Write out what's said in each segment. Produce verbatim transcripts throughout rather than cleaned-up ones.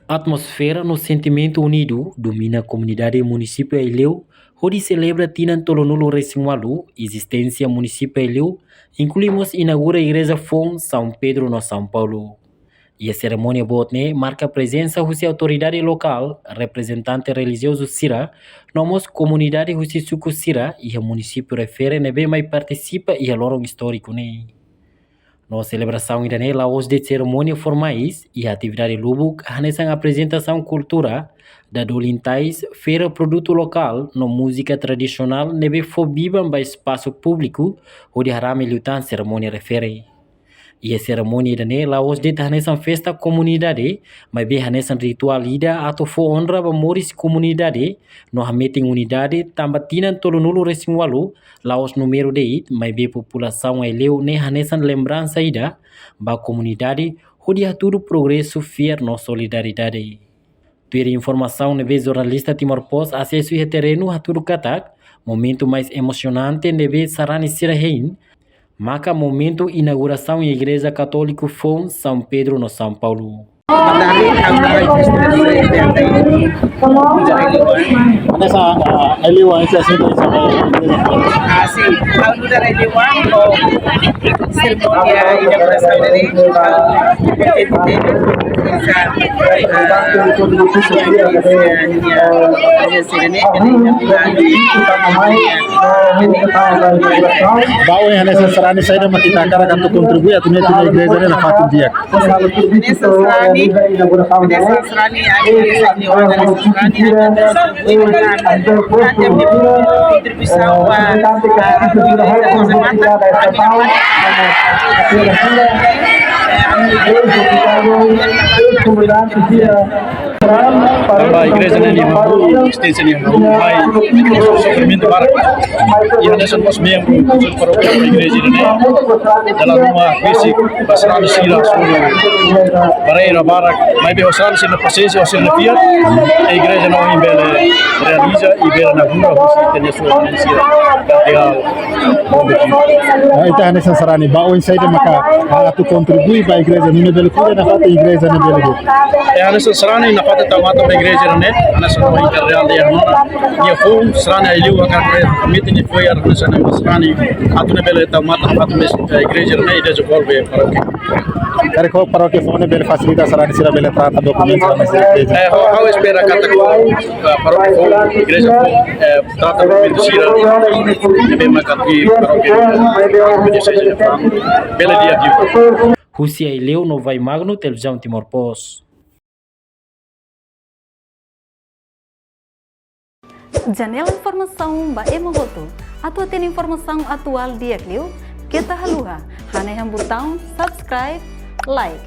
Atmosfera no sentimentu unidu domina komunidade munisípiu Aileu, hodi selebra tinan tolunulu-resin-ualu ezisténsia munisípiu Aileu, inklui mós inaugura igreja foun São Pedro no São Paulo. Iha serimónia boot ne'e marka prezensa husi autoridade lokál, reprezentante relijiozu sira, no mós komunidade husi suku sira iha munisípiu refere ne'ebé mai partisipa iha loron istóriku ne'e. No selebrasaun ida-ne'e la'ós de'it serimónia formais, iha atividade lubuk hanesan aprezentasaun kultura, dadolin tais, feira produtu lokál no múzika tradisionál ne'ebé fó biban ba espasu públiku, hodi harame liután serimónia refere. Iha serimónia ida-ne'e la'ós de'it hanesan festa komunidade, maibé hanesan rituál ida atu fó onra ba moris komunidade, no hametin unidade, tanba tinan tolunulu-resin-ualu la'ós númeru de'it, maibé populasaun Aileu ne'e hanesan lembransa ida ba komunidade, hodi hatudu progresu fiar no solidariedade. Tuir informasaun ne'ebé jornalista Timor Post asesu iha terrenu hatudu katak, momentu mais emosionante ne'ebé sarani sira hein, maka momentu inaugurasaun igreja katóliku foun São Pedro no São Paulo. Hanesan, ah, Aileu, esse assunto aí, sabe? Ah, sim. Ha'u nu'udar Aileu, no serimónia inaugurasaun ne'e, ah, Ba oin hanesan sarani saida mak ita hakarak atu kontribui atu nune'e atu nune'e igreja ne'e nafatin di'ak. Hanesan sarani, hanesan sarani, hanesan sarani, hanesan sarani, kontribuisaun ba, ah, Tanba igreja ne'e nia mambu, ezisténsia nia mambu, mai sofrimentu barak. I hanesan mós membru, Konsellu Parókia igreja ne'e, dala ruma besik ba sarani sira sulu barreira barak, maibé ho sarani sira-nia pasiénsia, ho sira-nia fiar, igreja ne'e ohin bele realiza i bele inaugura husi ita-nia sua Exelénsia Kardeál. Ah, ita hanesan sarani, ba oin saida maka, ah, atu kontribui ba igreja, nune'e bele kuda nafatin igreja ne'e bele. Eh, hanesan sarani nafatin tau matan ba igreja ne'e, hanesan ohin Kardeál dehan ona, nia foun sarani Aileu hakarak hametin nia fiar, hanesan sarani atu nune'e bele tau matan nafatin ba, eh, igreja ne'e, i dezenvolve parókia. Karik ho parókia foun ne'e bele fasilita sarani sira bele trata dokumentu hanesan igreja. Eh, ha'u, ha'u espera katak, eh, parókia foun, igreja foun, eh, trata dokumentu sira ne'ebé maka tuir parókia, dioseze de Fano, bele di'ak liu. Husi Aileu, Novai Magno, Televizaun Timor Post. Janela informasaun ba ema hotu. Atu hatene informasaun atuál di'ak liu, keta haluha hanehan butaun subscribe, like,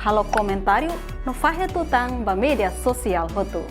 halo komentáriu no fahe tutan ba média sosiál hotu.